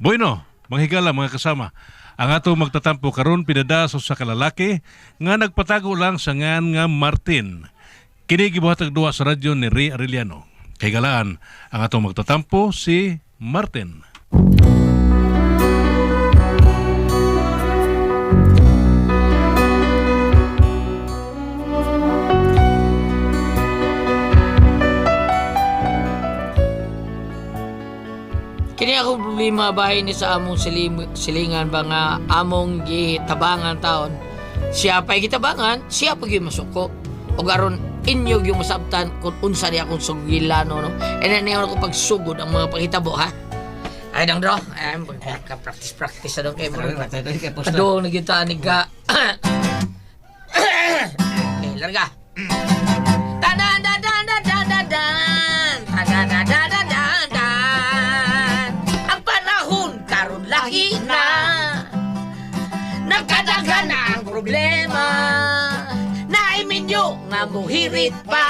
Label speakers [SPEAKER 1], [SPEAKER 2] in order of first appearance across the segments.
[SPEAKER 1] Bueno, manghigala mga kasama. Ang ato magtatampo karon pinada sa usa ka lalaki nga nagpatago lang sa ngan nga Martin. Kini gibuhatag duwa sa radyo ni Ray Arellano. Kay galaan ang atong magtatampo si Martin.
[SPEAKER 2] Kini akong problema bahin ni sa among silingan ba nga among gitabangan taon. Siya pa'y gitabangan, siya pa gyud masuko. O aron inyo gyud masabtan kung unsa ni akong sugilano no. E na niya ako pagsugod ang mga panghitabo ha. Ay dang dro, ay ka practice practice sa dong kay mo. Padung na gyud ta ni ka. Okay, larga. Tadan dan dan dan dan dan dan. Tadan dan dan dan dan dan. Ang panahon karon lahi na. Nagkadaghan na ang problema. Naiminyo nga muhirit pa.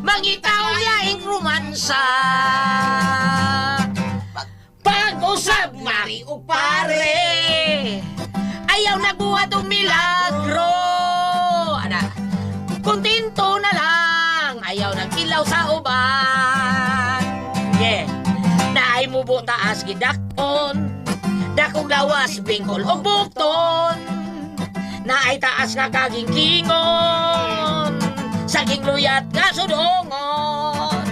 [SPEAKER 2] Mangitaw laing romansa. Pag-usab, mari o pare. Ayaw nagbuhat og milagro. Ana, kontento na lang. Ayaw nagkilaw sa uban. Yeah. Naay mubo taas gidakon. Dakong lawas, bingkol o bukton. Naay taas nga kaging kingon. Saging luyat nga sudongon.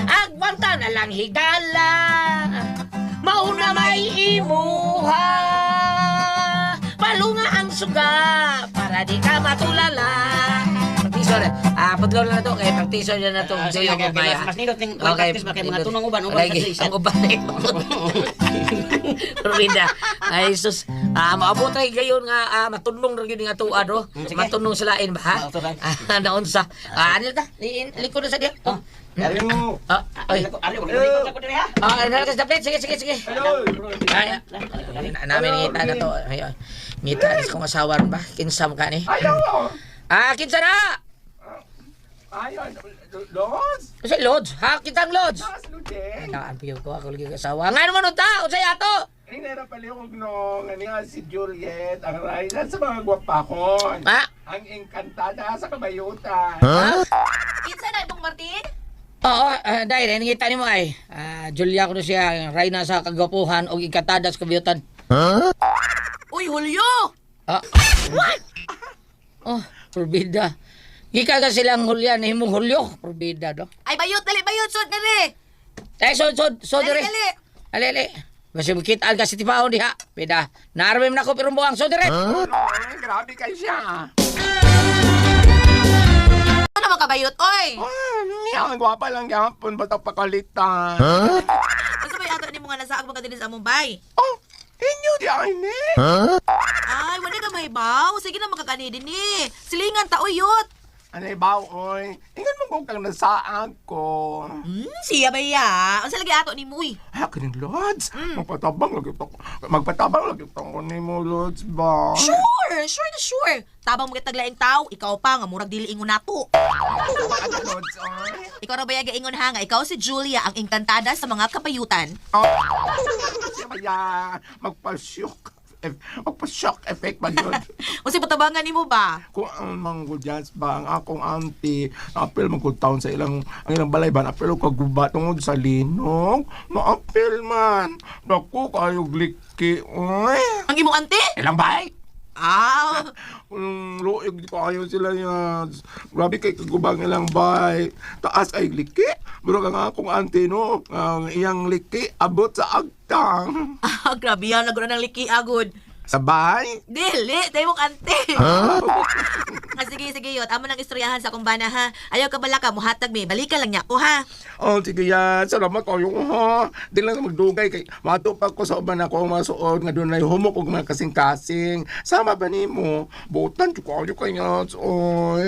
[SPEAKER 2] Agwanta na lang higala. Mauna may imuha. Palunga ang suga para di ka matulala. Praktiso na. Ah, pudlo na to kay praktiso na na to.
[SPEAKER 3] Ah, sige,
[SPEAKER 2] Sige,
[SPEAKER 3] okay,
[SPEAKER 2] okay,
[SPEAKER 3] mas nindot ning practice ba kay mga tunong uban, uban
[SPEAKER 2] Lagi,
[SPEAKER 3] sa
[SPEAKER 2] ang uban na Rida. Ay sus. Ah, maabot ay gayon nga matunong ra gyud nga tuad ro.
[SPEAKER 3] Sige.
[SPEAKER 2] Matunong sa lain ba ha?
[SPEAKER 3] Ah, turan.
[SPEAKER 2] Ah, naunsa. Ah, anil ta. Likod na sa diha. Oh.
[SPEAKER 4] Hello.
[SPEAKER 2] Ah, ay.
[SPEAKER 3] Ari, wala likod ako diri ha.
[SPEAKER 2] Ah, ano ka sa plate? Sige, sige, sige. Ay, namin ngita na to. Ay, ay. Ngita ni kong asawa ron ba? Kinsa mo ka ni?
[SPEAKER 4] Ayaw.
[SPEAKER 2] Ah, kinsa na?
[SPEAKER 4] Ayaw. Lods.
[SPEAKER 2] Kasi Lods, ha? Kitang Lods.
[SPEAKER 4] Taas Luden.
[SPEAKER 2] Naan pa ko ako lagi asawa. Nga naman unta, unsay ato?
[SPEAKER 4] Hinera pala yung no, nga niya si Juliet, ang rayna sa mga gwapahon.
[SPEAKER 2] Ha?
[SPEAKER 4] Ang engkantada sa kabayutan.
[SPEAKER 5] Kinsa na ibong Martin?
[SPEAKER 2] Oo, dahil ngita nimo ay. Ah, Julia ko na siya, rayna sa kagwapuhan og ikatada sa kabiyutan.
[SPEAKER 5] Uy, Julio!
[SPEAKER 2] Ah. What? Oh, prorbida. Gika ka silang Julia, nahimong Julio. Prorbida do.
[SPEAKER 5] Ay, bayot, dali, bayot, sud, dali!
[SPEAKER 2] Eh, so, so, so,
[SPEAKER 5] Dali,
[SPEAKER 2] dire.
[SPEAKER 5] dali!
[SPEAKER 2] Ali, ali. Basta makita ka si Tipaon diha. Pida, naarmim na ko pero buang. So, dire.
[SPEAKER 4] Ay, grabe kay siya.
[SPEAKER 5] Ano naman ka bayot, oy?
[SPEAKER 4] Ay, niya, ang gwapa lang yapon, basta pakalitan.
[SPEAKER 5] Unsa may ato nimo nga nasaag mga dili sa among bay?
[SPEAKER 4] Oh, inyo di ay ni.
[SPEAKER 5] Ay, wala ka mahibaw. Sige na makakani din ni. Silingan ta, oy, yot.
[SPEAKER 4] Ano ba, oy? Ingan mo kung kang nasaag ko.
[SPEAKER 5] Siya ba ya? Unsa lagi ato nimo, uy?
[SPEAKER 4] Ay, kaning Lods. Magpatabang lagi to. Magpatabang lagi to ko nimo, Lods ba?
[SPEAKER 5] Sure, sure na sure. Tabang mo kitaglaing tao, ikaw pa nga murag dili ingon nato.
[SPEAKER 4] Ano, Lods, oy?
[SPEAKER 5] Ikaw ra ba ya gaingon ha nga ikaw si Julia ang engkantada sa mga kabayutan.
[SPEAKER 4] Oh, siya ba ya? Magpa-shock. Magpa-shock effect ba yun?
[SPEAKER 5] Unsa patabangan nimo ba?
[SPEAKER 4] Kung ang manggudyas ba, ang akong auntie, naapil man taon sa ilang, ang ilang balay ba, naapil og kaguba tungod sa linog. Naapil man. Naku, kayo gliki. Uy.
[SPEAKER 5] Ang imong ante?
[SPEAKER 4] Ilang bay?
[SPEAKER 5] Ah,
[SPEAKER 4] Luig di ko kayo sila yan. Grabe kay kagubang ilang bay. Taas ay liki. Pero ang akong auntie no, ang iyang liki abot sa agtang.
[SPEAKER 5] ah, grabe yan. Laguna ng liki agod.
[SPEAKER 4] Sa bay?
[SPEAKER 5] Dili, tayo mong ante. Ah, sige, sige, yot. Amo nang istoryahan sa akong bana, ha? Ayaw ka bala ka, muhatag mi. Balikan lang niya ko, ha?
[SPEAKER 4] Oh, sige yan. Salamat kayo ha. Di lang magdugay kay mato pa ko sa uban ako ang masuod nga dunay humok og mga kasing-kasing. Sama ba nimo? Butan jud kayo kay oy.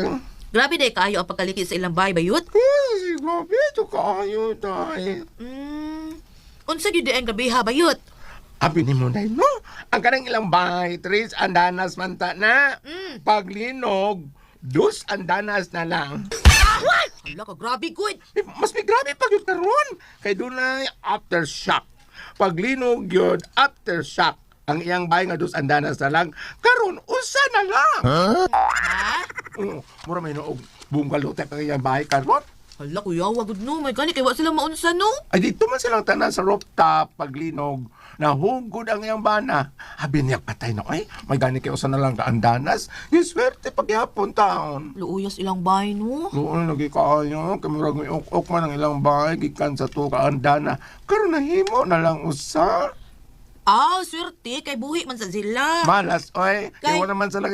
[SPEAKER 5] Grabe day kaayo ang pagkaliki sa ilang bahay, bayot.
[SPEAKER 4] Uy, grabe jud kaayo tay.
[SPEAKER 5] Unsa gyud ang gabi ha, bayot?
[SPEAKER 4] Abi ni mo day no. Ang kanang ilang bahay, tres andanas man ta na. Paglinog, dos andanas na lang.
[SPEAKER 5] Hala ka, grabe good.
[SPEAKER 4] Eh, mas may grabe pag yung karon. Kay dunay aftershock. Paglinog yun, aftershock. Ang iyang bahay nga dos andanas na lang, karon usa na lang.
[SPEAKER 5] Ha?
[SPEAKER 4] Mura may noog bungalow type ang iyang bahay karon.
[SPEAKER 5] Hala, kuya, wagod no. May gani kay wa sila maunsa no.
[SPEAKER 4] Ay dito man silang tanan sa rooftop paglinog. Nahugod ang iyang bana. Habi niya patay na ay. May gani kay usa na lang ka andanas. Giswerte pagyapon taon.
[SPEAKER 5] Luuyas ilang bahay no.
[SPEAKER 4] Doon lagi kaayo, kay murag may ok-ok man ang ilang bahay gikan sa tuo ka andana. Karon nahimo na lang usa.
[SPEAKER 5] Ah, swerte kay buhi man sa sila.
[SPEAKER 4] Malas oy, kay
[SPEAKER 5] Kay-
[SPEAKER 4] wala man sila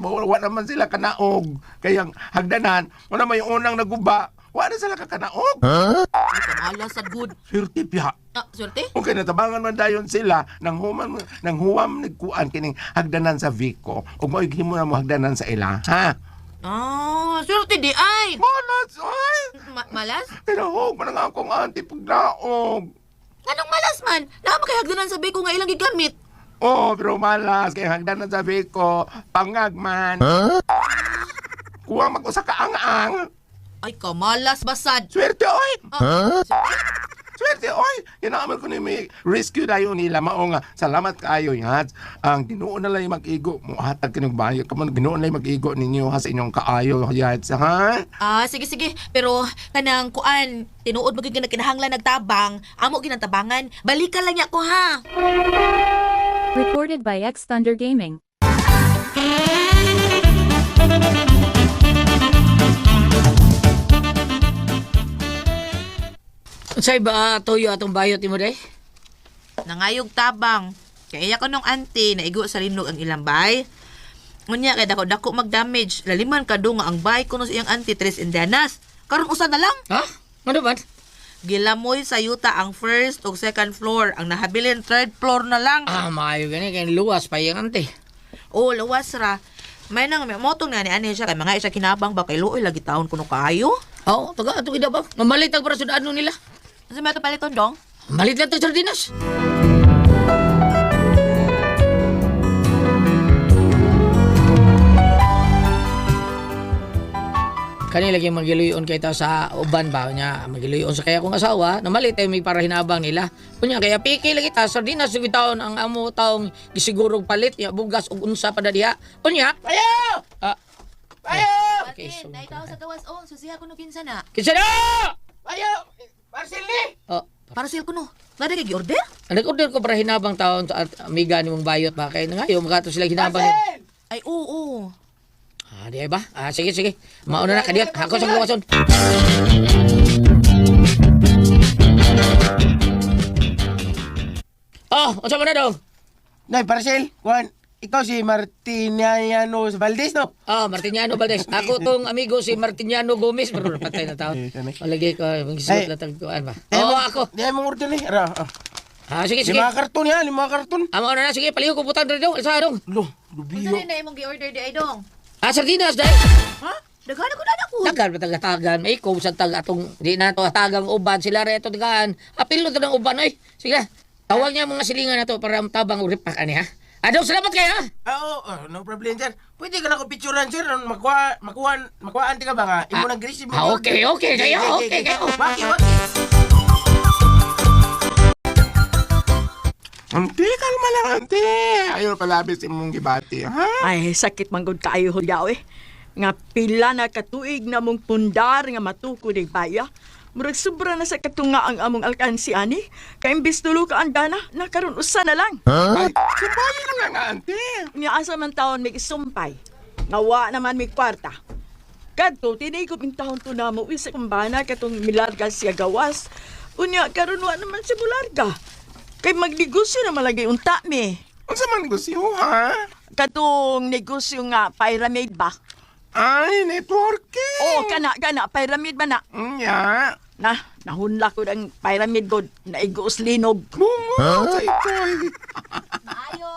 [SPEAKER 4] wala naman sila kanaog. Kay ang hagdanan, wala may unang naguba. Wala sila kakanaog.
[SPEAKER 5] Ay, kamalas sad good.
[SPEAKER 4] Swerte piha.
[SPEAKER 5] Ah, swerte?
[SPEAKER 4] Okay, natabangan man dayon sila nang human nang huwam nagkuan kining hagdanan sa Vico ug mo'y himo na mo hagdanan sa ila, ha?
[SPEAKER 5] Ah, swerte di ay.
[SPEAKER 4] Malas oy.
[SPEAKER 5] Malas?
[SPEAKER 4] Pinahog man ang akong auntie pagnaog.
[SPEAKER 5] Anong malas man? Naa man kay hagdanan sa beko nga ilang gigamit.
[SPEAKER 4] Oh, pero malas kay hagdanan sa Vico, pangag man. Kuwang mag-usa ka ang-ang.
[SPEAKER 5] Ay, kamalas basad.
[SPEAKER 4] Swerte oy.
[SPEAKER 5] Ah, swerte?
[SPEAKER 4] Swerte oy. Kinaaman ko ni may rescue dayon nila mao nga salamat kaayo yats. Ang Ginoo na lang mag-igo mo hatag kinog bayo. Kamo Ginoo na lang mag-igo ninyo ha sa inyong kaayo yats ha.
[SPEAKER 5] Ah, sige sige. Pero kanang kuan, tinuod magiging kinahanglan nagtabang, amo ginantabangan. Balikan lang niya ko ha.
[SPEAKER 6] Recorded by X Thunder Gaming.
[SPEAKER 2] Unsay ba toyo atong bayot nimo day?
[SPEAKER 5] Nangayog tabang. Kaya iya ko nung auntie naigo sa linog ang ilang bay. Unya kay dako dako magdamage. Laliman ka nga ang bay kuno sa iyang auntie Tres Indianas. Karon usa na lang.
[SPEAKER 2] Ha? Ano ba?
[SPEAKER 5] Gilamoy sa yuta ang first ug second floor. Ang nahabilin third floor na lang.
[SPEAKER 2] Ah, maayo gani kay luwas pa iyang ante.
[SPEAKER 5] Oh, luwas ra. May nang may motong na ni ani siya kay mga isa kinabang ba kay luoy lagi taon kuno kaayo.
[SPEAKER 2] Oo, taga ato gid ba? Mamalit ang para sudano nila.
[SPEAKER 5] Unsa may ato paliton dong?
[SPEAKER 2] Malit lang to sardinas. Kani lagi magiluyon kay ta sa uban ba nya magiluyon sa kaya kong asawa namalit ay may para hinabang nila unya kaya piki lagi ta sardinas ug taon ang amo taong gisigurog palit nya bugas ug unsa pa na diha unya
[SPEAKER 3] Ayo!
[SPEAKER 2] ah
[SPEAKER 3] Ayo!
[SPEAKER 2] okay so
[SPEAKER 5] Naitaw sa gawas on, susiha kuno kinsa na.
[SPEAKER 2] kinsa na
[SPEAKER 3] Ayo! Marcel ni!
[SPEAKER 2] oh
[SPEAKER 5] Para sale kuno. Nada kay gi-order?
[SPEAKER 2] ang nag-order ko para hinabang taon sa amiga ni mong bayot ba kay nangayo makato sila hinabang
[SPEAKER 3] Marcel!
[SPEAKER 5] Ay, oo.
[SPEAKER 2] Ah, di ay ba? Ah, sige, sige. Mauna na, kadiyot. Ako sa luwason. Oh, unsa man na dong?
[SPEAKER 3] Nay, Marcel, Juan, ikaw si Martiniano Valdez, no?
[SPEAKER 2] Oh, Martiniano Valdez. Ako tong amigo si Martiniano Gomez. Pero patay na tao. Malagay ko, magisuot na tagkuan ba? Oo, oh, ako.
[SPEAKER 3] Di ay mong order ni. Ara, ah.
[SPEAKER 2] Ah, sige, sige.
[SPEAKER 3] Lima karton yan, lima karton.
[SPEAKER 2] Ah, mauna na, sige. Palihog ko butang diri dong. Isa dong.
[SPEAKER 3] Lo,
[SPEAKER 5] Unsa
[SPEAKER 3] lubiyo.
[SPEAKER 5] rin na imong gi-order di ay dong?
[SPEAKER 2] Ah, sardinas, dai.
[SPEAKER 5] Ha? Daghan ko na ko.
[SPEAKER 2] Tagal ba taga-tagan? May ikaw sa tag atong di na to tagang uban sila reto tagaan. Apil to ng uban oy. Sige. Tawag niya mga silingan na to para tabang og ripak ani ha. Adaw salamat kayo ha.
[SPEAKER 3] Ah, oo, oh, no problem, sir. Pwede ka na ko picturean, sir. Makuha, makuha, makuhaan ka ba nga? Imo nang grease, imo.
[SPEAKER 2] Ah, okay, okay, kayo, okay, kayo.
[SPEAKER 3] Waki, waki.
[SPEAKER 4] Ante, kalma lang, ante. Ayaw palabis imong gibati, ha?
[SPEAKER 7] Ay, sakit man gud kaayo hulyaw eh. Nga pila na katuig na mong pundar nga matukod ay baya. Murag sobra na sa katunga ang among alkansi ani. Kay imbis tulo ka andana, nakaron usa na lang.
[SPEAKER 4] Ay, sumbayin na lang, ante.
[SPEAKER 7] Nga asa man taon may isumpay. Nga wa naman may kwarta. Kadto tinigop in taon to na mo isa kumbana katong milarga siya gawas. Unya karon wa naman si mularga. Kay magnegosyo na malagay unta mi.
[SPEAKER 4] Unsa man negosyo, ha?
[SPEAKER 7] Katong negosyo nga pyramid ba?
[SPEAKER 4] Ay, networking.
[SPEAKER 7] Oo, kana kana pyramid ba na?
[SPEAKER 4] Nya.
[SPEAKER 7] Na, nahunla ko ang pyramid god, naigos linog.
[SPEAKER 4] Bungo sa ikoy.
[SPEAKER 5] Maayo.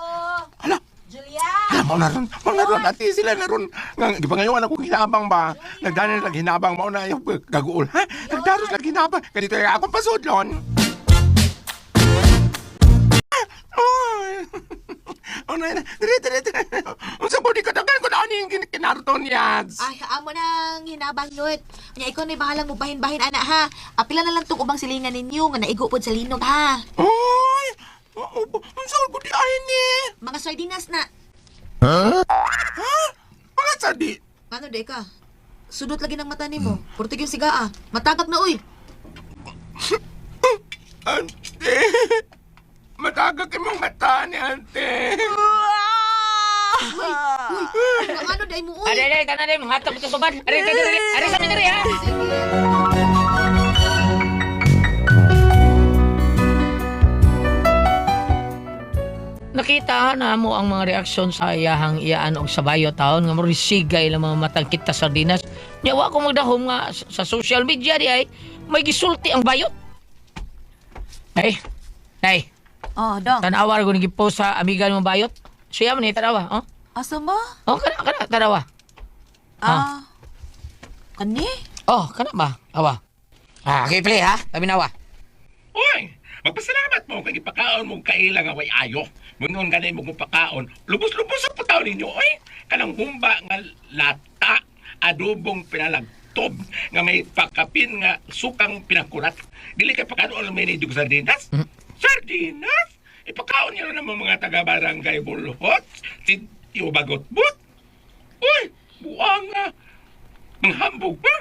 [SPEAKER 4] Hala,
[SPEAKER 5] Julia.
[SPEAKER 4] Hala, mao na ron. Mao na ron. Ate, sila na ron. Nga, gipangayuan ako hinabang ba? Nagdanan lang hinabang. Mao na yung gaguol, ha? Nagdaros lang hinabang. Ganito yung akong pasudlon. Ah, Oy. Oh, na, na. Dire, dire, dire. Unsa po di katagan ko na Ani yung kinarton yan?
[SPEAKER 5] Ay, amo nang hinabang yun. Nya ikaw na bahalang mo bahin-bahin ana ha. Apila na lang tong ubang silingan ninyo nga naigo pod sa linog ha.
[SPEAKER 4] Oy! Ang saan ko di ay ni?
[SPEAKER 5] Mga sardinas na.
[SPEAKER 4] Ha? Mga sadi?
[SPEAKER 5] Ano di ka? Sudot lagi ng mata nimo. Purtig yung sigaa. Matagak na uy.
[SPEAKER 4] Ante! Matagak imong mata ni ante.
[SPEAKER 5] Uy, uy, ang ano day mo uy.
[SPEAKER 2] Are, are, tanan day, mga hatag ito suban. Are, are, are, are, sa diri ha. Nakita na mo ang mga reaksyon sa iyahang iyaan og sabayo taon nga murag sigay lang mga matang kita sardinas. Nya wa ko magdahom nga sa social media di ay may gisulti ang bayot. Ay, ay,
[SPEAKER 5] Oh, dong.
[SPEAKER 2] tanawa ko ni gipost sa amiga mo bayot. Siya man ni tanawa, oh.
[SPEAKER 5] Asa mo?
[SPEAKER 2] Oh, kana kana tanawa.
[SPEAKER 5] Ah. Kani?
[SPEAKER 2] Oh, kana ba? Awa. Ah, okay, play ha. Tabi nawa.
[SPEAKER 4] Uy! Magpasalamat mo kay gipakaon mo kaila nga way ayo. Mungon ganay mo kung pakaon. Lubos-lubos sa putaw ninyo, oy. Kanang humba nga lata, adobong pinalagtob, nga may pakapin nga sukang pinakurat. Dili kay pakaon may ni sardinas. Sardinas? Ipakaon niyo na mga taga-barangay Bulhot, si Tio Bagotbot. Uy, buang nga. Manghambog pa.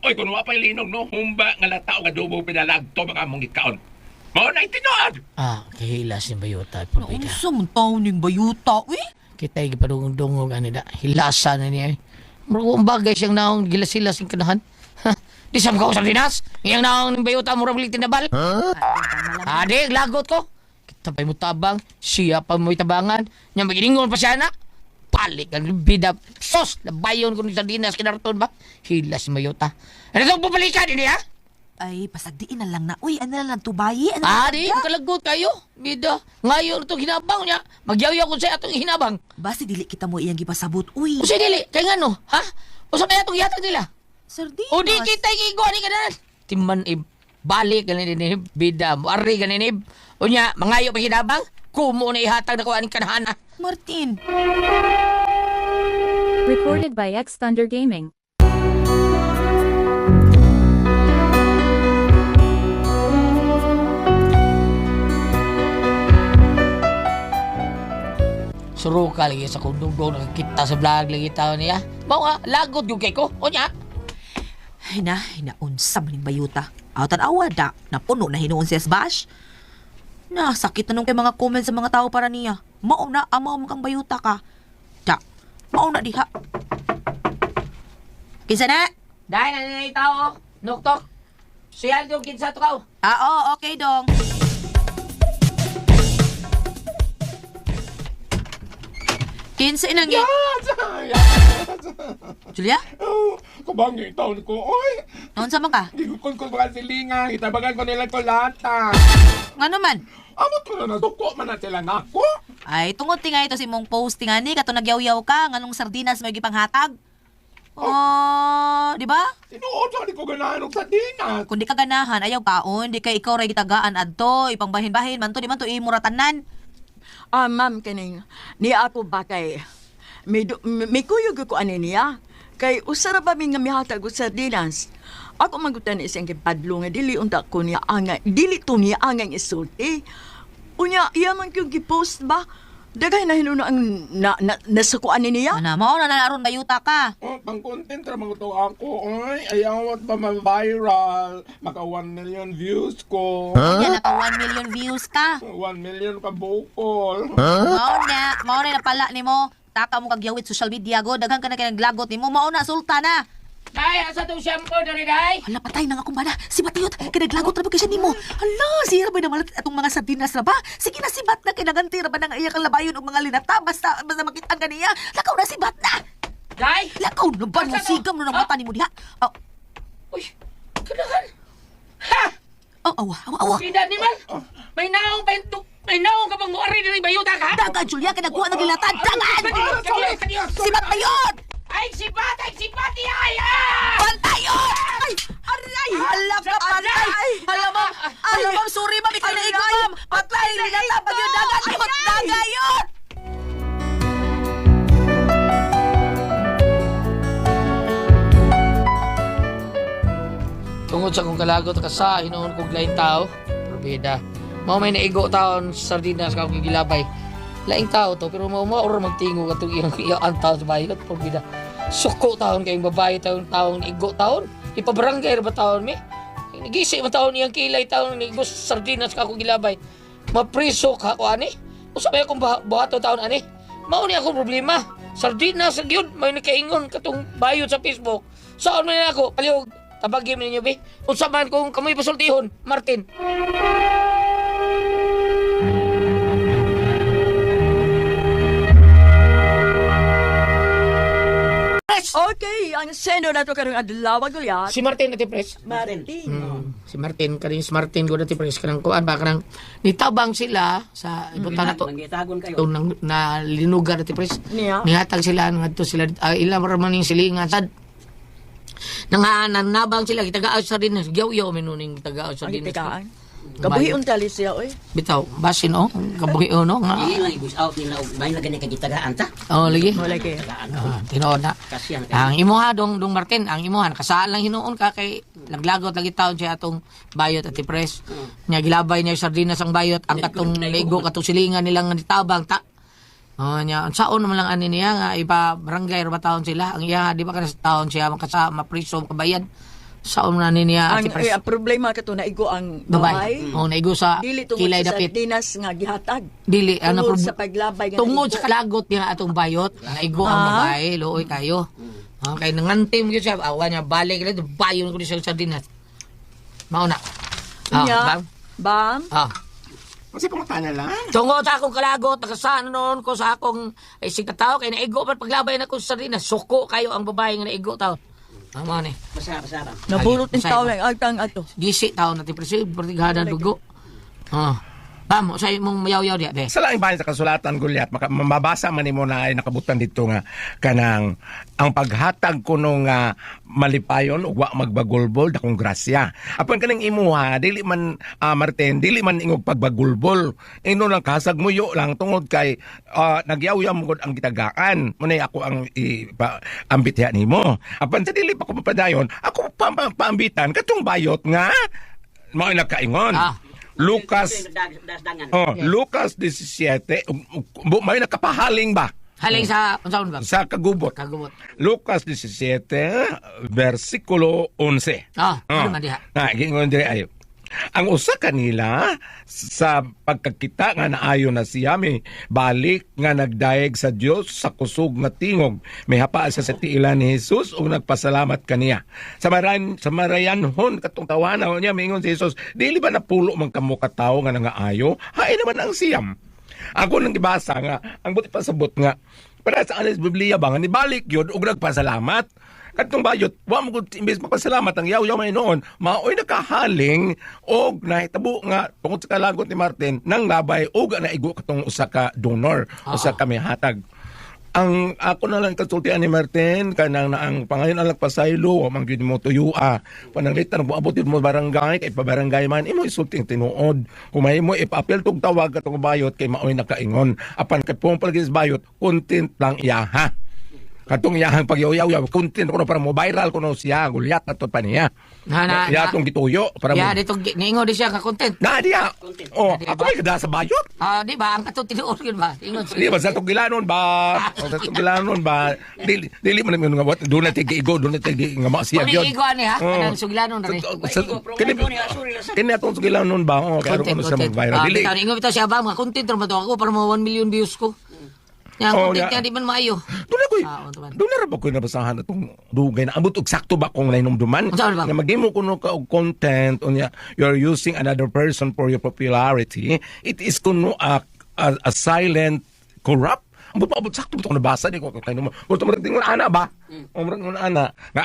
[SPEAKER 4] Oy, kung wa pa'y linog, no? Humba nga lata o adobo pinalagto baka mong ikaon. Mao na itinuod!
[SPEAKER 2] Ah, kahilas ni bayota pulpita.
[SPEAKER 5] Unsa man taon ning bayuta uy?
[SPEAKER 2] Kita gipadungdungog ani da. Hilasa na niya. Murag ang bagay siyang naong gilasilas ang kanahan. Ha? Di sa mga sardinas. Iyang naong ning bayota murag balik tinabal. Adi, lagot ko. Kita pa'y mo tabang, siya pa mo'y tabangan. Nya maginingon pa siya na. Palik ang bida. Sos, labayon ko ni sardinas kinarton ba? Hilas ni bayota. Ano itong pabalikan, hindi ha?
[SPEAKER 5] Ay, pasagdiin na lang na. Uy, ano na lang tubayi? Ano na
[SPEAKER 2] Adi, kalagot kayo. Bida. Ngayon itong hinabang niya. Magyaw-yaw ko sa atong hinabang.
[SPEAKER 5] Basi dili kita mo iyang gipasabot. Uy,
[SPEAKER 2] Usa dili, kay ngano, ha? Usa may atong gihatag nila.
[SPEAKER 5] sardinas.
[SPEAKER 2] O di kita igo ani kanan. Timan i balik ganin ni bida mo ari ganin ni. Unya mangayo pa hinabang, kumo na ihatag na ko aning kanahana.
[SPEAKER 5] Martin.
[SPEAKER 6] Recorded by X Thunder Gaming.
[SPEAKER 2] Suruka lagi sa kong dugong nakakita sa vlog lagi tao niya. Mao nga lagot gyud kay ko. Unya,
[SPEAKER 5] Ay na, hinaunsa man ning bayuta. Aw tan-awa da, napuno na hinuon siya sa bash. Na, sakit na nung kay mga comments sa mga tao para niya. Mao na, amaw mo kang bayuta ka. Da, mao na diha. Kinsa na?
[SPEAKER 2] Dahil na ni tao, noktok. Siya yung kinsa to kao.
[SPEAKER 5] Ah, oo, okay dong. Kinsa inang Julia?
[SPEAKER 4] Oh, kubang taon ko, oy!
[SPEAKER 5] Naunsa man ka?
[SPEAKER 4] Gigukon ko mga silingan, itabagan ko nila ko lata.
[SPEAKER 5] Ngano man?
[SPEAKER 4] Amot ko na nasuko man na sila nako.
[SPEAKER 5] Ay, tungod tinga ito sa imong posting ani kato nagyaw-yaw ka nganong sardinas may gipanghatag. Oh, di ba?
[SPEAKER 4] Tinuod sa ko ganahan og sardinas.
[SPEAKER 5] Kung di ka ganahan, ayaw kaon, di kay ikaw ray gitagaan adto, ipangbahin-bahin man to, di man to imo ra tanan.
[SPEAKER 7] Ah, ma'am, kaning, ni ako ba kay, may, may kuyog ko ani niya. Kay usara ba mi nga mihatag og sardinas? Ako magutan isang gipadlo nga dili unta ko niya angay, dili to niya angay isulti. Unya, iya man kyung gipost ba? Daghay na hinuno ang na, na, nasukuan ni niya.
[SPEAKER 5] Ana, mao na na aron bayuta ka.
[SPEAKER 4] Oh, pang-content ra mga to ako. Oy, ayaw at ba ma-viral. Maka 1 million views ko.
[SPEAKER 5] Unya naka 1 million views ka.
[SPEAKER 4] 1 million ka bukol.
[SPEAKER 5] Mao na napala nimo. Taka mo kagyawit social media go, daghan ka na kay naglagot nimo. Mao na sulta na.
[SPEAKER 2] Dai, asa tong shampoo diri dai?
[SPEAKER 5] Hala, patay na nga akong bana. Si Matiyot, kay naglagot ra ba kay siya nimo. Hala, siya ra ba na malat atong mga sardinas ra ba? Sige na si Bat na kay naganti ra ba na nga iya kang labayon og mga linata basta basta makitaan ka niya. Lakaw na si Bat na.
[SPEAKER 2] Dai.
[SPEAKER 5] Lakaw na ba mo
[SPEAKER 2] Asa to?
[SPEAKER 5] sigam na ng mata nimo diha. Oh,
[SPEAKER 2] Uy, kanahan. Ha!
[SPEAKER 5] oh, awa, awa, awa.
[SPEAKER 2] Bida ni man. May naong pa may naong ka bang muari diri bayuta ka?
[SPEAKER 5] Dagan, Julia, kay nagkuha ng gilatan. Dagan!
[SPEAKER 2] Kadiyo, kadiyo.
[SPEAKER 5] Si Bat na yun!
[SPEAKER 2] Ay, si Bat, ay si Bat, ay! Ah!
[SPEAKER 5] Pantayon! Ay, aray! Hala ka, patay! Hala, ma'am! Hala, ma'am! Sorry, ma'am! Ikaw na ikaw, ma'am! Patay! Linata pa yun! Dagan yun! Dagan yun!
[SPEAKER 2] Tungod sa kong kalagot kasa hinuon kog laing tao. Probida. Mao may naigo taon sa sardinas ka akong gilabay. Laing tao to pero mao mao ra magtingog atong iyang iyang tao sa bayot probida. Suko taon kayong babae taon taong naigo taon. Ipabarangay ra ba taon mi? Nagisi man taon iyang kilay taon naigo sa sardinas ka akong gilabay. Mapriso ka ako ani. Usa may akong buhaton taon ani. Mao ni akong problema. Sardinas ra gyud may nakaingon katong bayot sa Facebook. Saan man na ako palihog tabagi man ninyo be. Unsa man kung kamoy pasultihon, Martin.
[SPEAKER 7] Okay, ang seno na to karong adlaw gulyat.
[SPEAKER 2] Si Martin ati pres.
[SPEAKER 7] Martin.
[SPEAKER 2] Si Martin kaning si Martin ko dati pres kanang kuan ba kanang nitabang sila sa ibutan na to.
[SPEAKER 8] Manggitagon kayo.
[SPEAKER 2] Itong nang, na linugar dati pres.
[SPEAKER 7] Niya.
[SPEAKER 2] Nihatag sila ngadto sila ilang ra man ning silingan sad. Nang nabang sila gitagaan sa din gyaw-yaw minuning tagaan sa
[SPEAKER 7] Ang
[SPEAKER 2] din.
[SPEAKER 7] itikaan. Kabuhi unta siya oy.
[SPEAKER 2] Bitaw, basin oh, kabuhi oh no nga.
[SPEAKER 8] Dili lang i-voice out nila og may na gani kay gitagaan ta.
[SPEAKER 2] Oh lagi.
[SPEAKER 7] Wala kay.
[SPEAKER 8] Tagaan.
[SPEAKER 2] Ah, tinuod na.
[SPEAKER 8] Kasiyan kayo.
[SPEAKER 2] Ang imuha dong dong Martin, ang imuha nakasaan lang hinuon ka kay laglagot lagi taon siya atong bayot at pres. Nya gilabay niya yung sardinas ang bayot ang katong naigo katong silingan nilang nitabang ta. Oh, nya unsaon naman lang ani niya nga iba barangay ra ba taon sila ang iya di ba kana sa taon siya makasa mapriso makabayad. Saon na ni niya
[SPEAKER 7] Ang,
[SPEAKER 2] ati pres.
[SPEAKER 7] eh, ang problema kato naigo ang
[SPEAKER 2] Babae.
[SPEAKER 7] babae.
[SPEAKER 2] Oh, naigo sa
[SPEAKER 7] Dili tungod
[SPEAKER 2] kilay
[SPEAKER 7] sa
[SPEAKER 2] dapit.
[SPEAKER 7] sardinas nga gihatag.
[SPEAKER 2] Dili ano
[SPEAKER 7] Tungod sa paglabay nga
[SPEAKER 2] tungod
[SPEAKER 7] naigo.
[SPEAKER 2] sa kalagot niya atong bayot, naigo ang
[SPEAKER 7] Ah.
[SPEAKER 2] babae, luoy kayo. Ah, kay nangantim gyud siya, awa niya balik rin bayon ko siya sa sardinas. Mao na. Ah,
[SPEAKER 7] Niya.
[SPEAKER 2] bang?
[SPEAKER 7] Bam.
[SPEAKER 2] Ah.
[SPEAKER 4] Kasi pangutana lang.
[SPEAKER 2] Tungod sa akong kalagot, nakasaan noon ko sa akong ay tao kay naigo man paglabay na ko sa sardinas, suko kayo ang babae nga naigo taon. Tama ni.
[SPEAKER 8] Basa basa ba.
[SPEAKER 7] Naburot
[SPEAKER 2] Ay,
[SPEAKER 7] ni tao ng agtang ato.
[SPEAKER 2] Gisi taon natin presi, pertighanan dugo. Ah. Bam, sa imong mayaw-yaw diya, be.
[SPEAKER 4] Sa laing bahin sa kasulatan, Gulyat, mabasa man nimo na ay nakabutan dito nga kanang ang paghatag kuno nga malipayon ug wa magbagulbol dakong grasya. Apan kaning imuha dili man Martin, dili man ingog pagbagulbol. Ino lang kasag muyo lang tungod kay nagyaw-yaw mo gud ang gitagaan. Munay ako ang ambit diha nimo. Apan sa dili pa ko mapadayon, ako pa, paambitan katong bayot nga mao nagkaingon.
[SPEAKER 2] Ah.
[SPEAKER 4] Lucas
[SPEAKER 8] Dasdangan.
[SPEAKER 4] Oh, Lucas 17, may nakapahaling ba
[SPEAKER 2] Haling sa unsaon ba?
[SPEAKER 4] sa kagubot?
[SPEAKER 2] Kagubot.
[SPEAKER 4] Lucas 17, versikulo 11.
[SPEAKER 2] Ah, ano man diha?
[SPEAKER 4] Na, gingon diri ayo. Ang usa kanila sa pagkakita nga naayo na siya may balik nga nagdayeg sa Dios sa kusog nga tingog. May hapa siya sa tiila ni Jesus ug nagpasalamat kaniya. Sa maran sa marayanhon katong tawana niya mingon si Jesus, dili ba napulo man kamo ka tawo nga nangaayo? Hain naman ang siyam. Ako nang gibasa nga ang buti pasabot nga para sa anis Biblia ba nga nibalik yun ug nagpasalamat. Katong bayot, wa mo gud imbes magpasalamat ang yaw-yaw may noon, maoy nakahaling og nahitabo nga tungod sa kalagot ni Martin nang labay og naigo katong usa ka donor, usa ka mihatag. Ang ako na lang kasultian ni Martin kanang na ang pangayon ang pasaylo wa man gyud mo tuyua pananglitan mo abot yun mo barangay kay pabarangay man imo isulti ang tinuod kung may mo ipaapil tug tawag katong bayot kay maoy nakaingon apan kay pong palagi sa bayot content lang iyaha katong iyahang pagyaw-yaw content kuno para mo viral kuno siya gulyat ato pa niya
[SPEAKER 2] Na, na,
[SPEAKER 4] iya
[SPEAKER 2] na.
[SPEAKER 4] atong gituyo para
[SPEAKER 2] Ya,
[SPEAKER 4] mo
[SPEAKER 2] dito niingon di siya ka content.
[SPEAKER 4] na diya oh
[SPEAKER 2] Na, diya
[SPEAKER 4] ako
[SPEAKER 2] ba?
[SPEAKER 4] may kada sa bayot.
[SPEAKER 2] Ah, di ba? Ang katong tinuod yun ba? Ingon
[SPEAKER 4] Di ba sa tugilanon ba? O, sa tugilanon ba? Dili dili man nga what do na tig igo, do na tig nga masiya
[SPEAKER 2] Kung
[SPEAKER 4] gyud.
[SPEAKER 2] igo ani ha, kanang sugilanon ra ni.
[SPEAKER 4] Kini kini atong sugilanon ba? Oh, kay aron
[SPEAKER 2] Content,
[SPEAKER 4] kuno siya
[SPEAKER 2] content.
[SPEAKER 4] mag-viral.
[SPEAKER 2] Ah,
[SPEAKER 4] Dili.
[SPEAKER 2] bitaw, ingon bitaw siya ba mga content ra man to ako para mga 1 million views ko. Ya,
[SPEAKER 4] Oh,
[SPEAKER 2] content
[SPEAKER 4] ya.
[SPEAKER 2] niya di man maayo.
[SPEAKER 4] Doon na ko'y,
[SPEAKER 2] Ah, unta man.
[SPEAKER 4] doon na ra ba ko'y nabasahan atong dugay na ambot og sakto ba kung nahinumduman?
[SPEAKER 2] Unsa man ba?
[SPEAKER 4] Nga maghimo kuno ka og content unya you're using another person for your popularity. It is kuno a silent corrupt. Ambot pa ambot sakto ba ito nabasa di ko kay naman. Gusto mo tingon ana ba? O mo tingon ana. Nga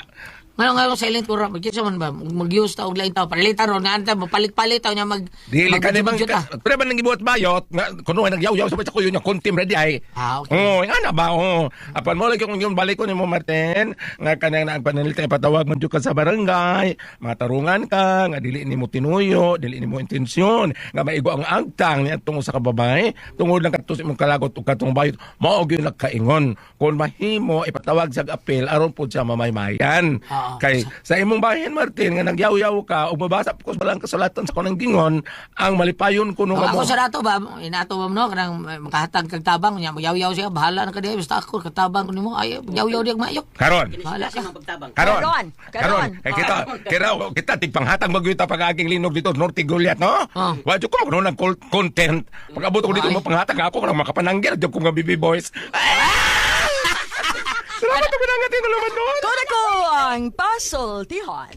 [SPEAKER 2] Ngano nga silent ko ra magkisa man ba mag-use ta og lain tao palitan ron nga anta mapalit-palit taw niya mag
[SPEAKER 4] Dili ka ni bang
[SPEAKER 2] mag- ta.
[SPEAKER 4] pero man nang gibuhat bayot nga kuno ay nagyaw-yaw sa kuyo niya content ready ay.
[SPEAKER 2] Ah, okay.
[SPEAKER 4] Oh, nga na ba? Oh. Apan mo lagi kung yung balik ko nimo Martin, nga kanang na pananilita ipatawag man jud ka sa barangay, matarungan ka, nga dili nimo tinuyo, dili nimo intensyon, nga maigo ang agtang niya tungo sa kababae, tungod lang kadto sa imong kalagot ug katong bayot, mao gyud nagkaingon. Kung mahimo ipatawag sa apel aron pud siya mamaymayan.
[SPEAKER 2] Oo.
[SPEAKER 4] Kay sa imong bahin, Martin, nga nagyaw-yaw ka ug mabasa ko sa balang kasulatan sa kanang gingon, ang malipayon kuno
[SPEAKER 2] Oh,
[SPEAKER 4] nga
[SPEAKER 2] ako
[SPEAKER 4] mo.
[SPEAKER 2] sa dato ba, inato ba no, kanang makahatag kag tabang, nya magyaw-yaw siya, bahala na ka diha, basta ako katabang ko nimo, ay yaw-yaw diha maayok.
[SPEAKER 4] Karon.
[SPEAKER 2] Bahala ka.
[SPEAKER 8] Pagtabang.
[SPEAKER 4] Karon.
[SPEAKER 7] Karon,
[SPEAKER 4] Karon.
[SPEAKER 7] karon.
[SPEAKER 4] Kay kita, kira kita tigpanghatag magyuta pag-aging linog dito Norte Goliath, no?
[SPEAKER 2] Oh.
[SPEAKER 4] Wa jud ko magkaroon ng content. Pag-abot ko dito
[SPEAKER 2] Ay.
[SPEAKER 4] mo panghatag ako kanang makapananggil jud ko nga BB boys. Salamat ko pinangatin naman doon.
[SPEAKER 7] Kona ko ang pasultihan.